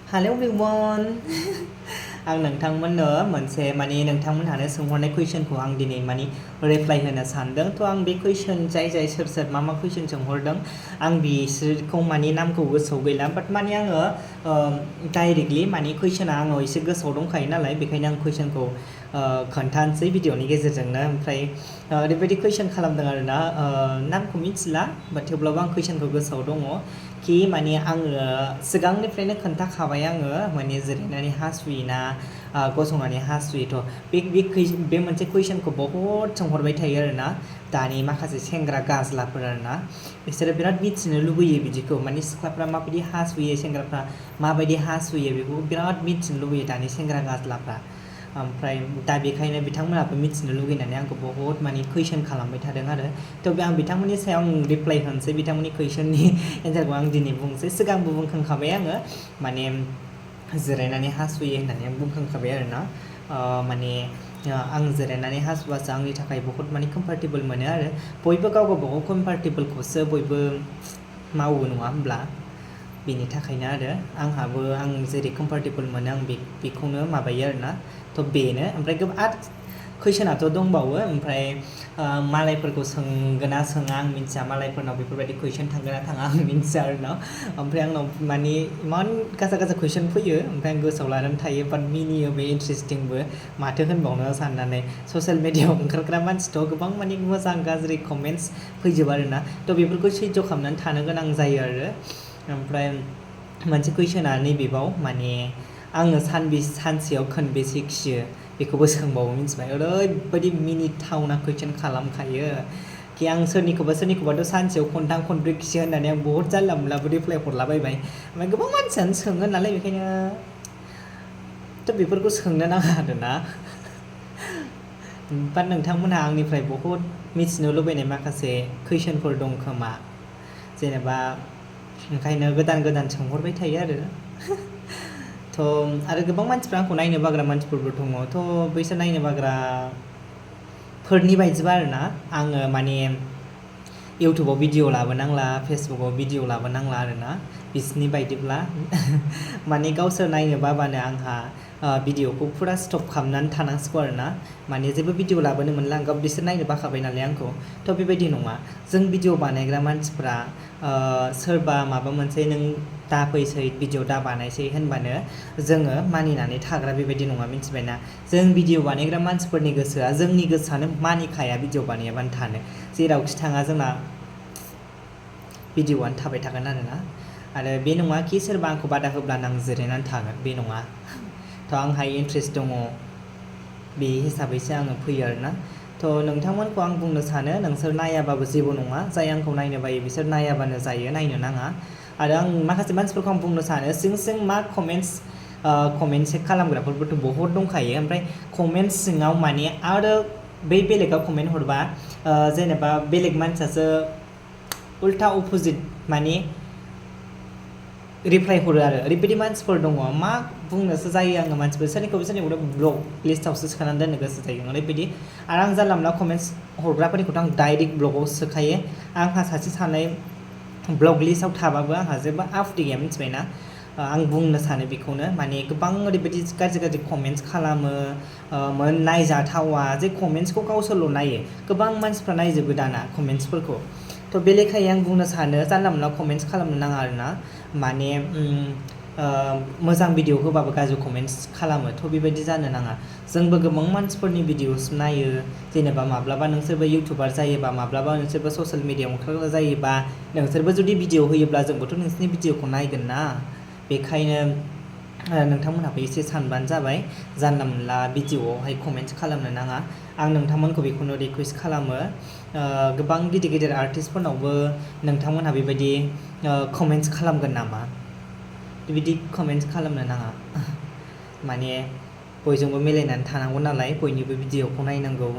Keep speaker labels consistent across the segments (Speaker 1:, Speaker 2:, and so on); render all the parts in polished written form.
Speaker 1: Hello everyone. आं नोंथांमोननो मोनसे माने नोंथांमोनहानो सोंहरनाय कुइसनखौ आं दिनै माने रिप्लाइ होनो सानदों थ' आं बे कुइसन जाय सोर मा कुइसन सोंहरदों आं बिसोरखौ माने नामखौ गोसोआव गैला बाट माने आङो डाइरेक्टलि माने कुइसना आंनाव एसे गोसोआव दंखायो नालाय बेखायनो आं कुइसनखौ खोन्थानोसै भिडिअनि गेजेरजोंनो ओमफ्राय ओरैबायदि कुइसन खालामदों आरोना नामखौ मिथिला बाट थेवब्लाबो आं कुइसनखौ गोसोआव दङ कि माने आङो सिगांनिफ्रायनो खोन्थाखाबाय आङो माने जिरायनानै हासुयोना गसंनानै हासुयोथ' बे मोनसे कुइसनखौ बहुद सोंहरबाय थायो आरोना दानि माखासे सेंग्रा गाज्लाफोर आरोना बिसोरो बिराद मिथिनो लुबैयो बिदिखौ माने सिख्लाफ्रा माबायदि हासुयो सेंग्राफ्रा माबायदि हासुयो बेखौ बिराद मिथिनो लुबैयो दानि सेंग्रा गाज्लाफ्रा ओमफ्राय दा बेखायनो बिथांमोनाबो मिथिनो लुगैनानै आंखौ बहुत माने कुइसन खालामबाय थादों आरो थ' आं बिथांमोननि सायाव आं रिप्लाइ होनोसै बिथांमोननि कुइसननि एन्सारखौ आं दिनै बुंसै सिगांबो बुंखांखाबाय आङो माने जिरायनानै हासुयो होननानै आं बुंखांखाबाय आरोना माने आं जिरायनानै हासुबासो आंनि थाखाय बहुत माने कम्फर्टेबल मोनो आरो बयबो गाव गावबागाव कम्फर्टेबलखौसो बयबो मावो नङा होमब्ला बेनि थाखायनो आरो आंहाबो आं जेरै कम्फर्टेबल मोनो आं बेखौनो माबायो आरोना थ' बेनो ओमफ्राय गोबां कुइसनाथ' दंबावो ओमफ्राय मालायफोरखौ सोंगोना सोङा आं मिन्थिया मालायफोरनाव बेफोरबायदि कुइसन थांगोना थाङा आं मिन्थिया आरोना ओमफ्राय आंनाव माने इमान गाजा कुइसन फैयो ओमफ्राय आं गोसोआव लानानै थायो बाट मिनियोबो इन्ट्रेस्टिंबो माथो होनबावनो साननानै ससियेल मिडियाआव ओंखारग्रा मानसिथ' गोबां माने मोजां गाज्रि कमेन्ट्स फैजोबो आरोना थ' बेफोरखौ सैज्य खालामनानै थानो गोनां जायो आरो ओमफ्राय मोनसे कुइसना नैबेबाव माने आङो सानसेयाव खनबेसे खियो बेखौबो सोंबावो मिन्थिबाय ओरैबायदि मिनिथावना कुइसन खालामखायो कि आं सोरनिखौबाथ' सानसेयाव खनथाम खनब्रै खियो होननानै आं बहुत जानला मोनलाबो रिप्लाइ हरलाबायबाय ओमफ्राय गोबां मानसियानो सोङो नालाय बेखायनो थ' बेफोरखौ सोंनो नाङा आरोना बाट नोंथांमोनहा आंनिफ्राय बहुत मिथिनो लुबैनाय माखासे कुइसनफोर दं खोमा जेनेबा ओंखायनो गोदान सोंहरबाय थायो आरो थ' आरो गोबां मानसिफ्रा आंखौ नायनो बाग्रा मानसिफोरबो दङ थ' बैसोर नायनो बाग्राफोरनि बायदिबा आरोना आङो माने इउटुबाव भिडिअ लाबोनांला फेसबुकाव भिडिअ लाबोनांला आरोना बिसोरनि बायदिब्ला माने गावसोर नायनो बाबानो आंहा भिडिअखौ फुरा स्टप खालामनानै थानांसिगौ आरोना माने जेबो भिडिअ लाबोनो मोनला आं बिसोर नायनो बाखाबाय नालाय आंखौ थ' बेबायदि नङा जों भिडिअ बानायग्रा मानसिफ्रा सोरबा माबा मोनसे नों दा फैसै भिडिअ दा बानायसै होनबानो जोङो मानिनानै थाग्रा बेबायदि नङा मिथिबायना जों भिडिअ बानायग्रा मानसिफोरनि गोसोआ जोंनि गोसोआनो मानिखाया भिडिअ बानायाबानो थानो जेरावखि थाङा जोंना भिडिअआनो थाबाय थागोन आरो बे नङा कि सोरबा आंखौ बादा होब्लानो आं जिरायनानै थागोन बे नङा थ' आंहा इन्ट्रेस्ट दङ बे हिसाबैसो आङो फैयो आरोना थ' नोंथांमोनखौ आं बुंनो सानो नोंसोर नायाबाबो जेबो नङा जाय आंखौ नायनो बायो बिसोर नायाबानो जायो नायनो नाङा आरो आं माखासे मानसिफोरखौ आं बुंनो सानो सिं मा कमेन्ट चेक खालामग्राफोरबोथ' बहुत दंखायो ओमफ्राय कमेन्ट सिङाव माने आरो बै बेलेगाव कमेन्ट हरबा जेनेबा बेलेग मानसियासो उल्था अपोजिट माने रिप्लाइ हरो आरो ओरैबायदि मानसिफोर दङ मा बुंनोसो जायो आङो मानसिफोर सोरनिखौबा ब्लग लिस्टआवसो सोनानै दोननो गोसो जायो ओरैबायदि आरो आं जानला मोनला कमेन्ट्स हरग्राफोरनिखौथ' आं डाइरेक्ट ब्लगाव सोखायो आंहा सासे सानै ब्लग लिस्टआव थाबाबो आंहा जेबो आपत्ति गैया मिथिबायना आं बुंनो सानो बेखौनो माने गोबां ओरैबायदि गाज्रि कमेन्ट्स खालामो नायजाथावा जे कमेन्ट्सखौ गावसोरल' नायो गोबां मानसिफ्रा नायजोबो दाना कमेन्ट्सफोरखौ थ' बे लेखायै आं बुंनो सानो जानला मोनला कमेन्ट्स खालामनो नाङा आरोना माने मोजां भिडिअ होबाबो गाज्रि कमेन्ट्स खालामो थ' बेबायदि जानो नाङा जोंबो गोबां मानसिफोरनि भिडिअस नायो जेनेबा माब्लाबा नोंसोरबो इउटुबार जायोबा माब्लाबा नोंसोरबो ससियेल मिडियाआव ओंखारग्रा जायोबा नोंसोरबो जुदि भिडिअ होयोब्ला जोंबोथ' नोंसोरनि भिडिअखौ नायगोन ना बेखायनो नोंथांमोनहाबो एसे सानबानो जाबाय जानला मोनला भिडिअआवहाय कमेन्ट्स खालामनो नाङा आं नोंथांमोनखौ बेखौनो रिकुवेस्ट खालामो गोबां गिदिर आर्टिस्टफोरनावबो नोंथांमोनहा बेबायदि कमेन्ट्स खालामगोन नामा बिदि कमेन्ट्स खालामनो नाङा माने बयजोंबो मिलायनानै थानांगौ नालाय बयनिबो भिडिअखौ नायनांगौ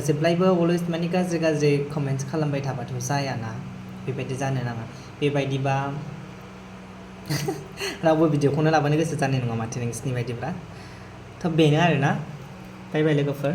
Speaker 1: जेब्लायबो अलवेज माने गाज्रि कमेन्ट्स खालामबाय थाबाथ' जायाना बेबायदि जानो नाङा बेबायदिबा रावबो भिडिअखौनो लाबोनो गोसो जानाय नङा माथो नोंसिनि बायदिब्ला थ' बेनो आरोना बाय बाय लोगोफोर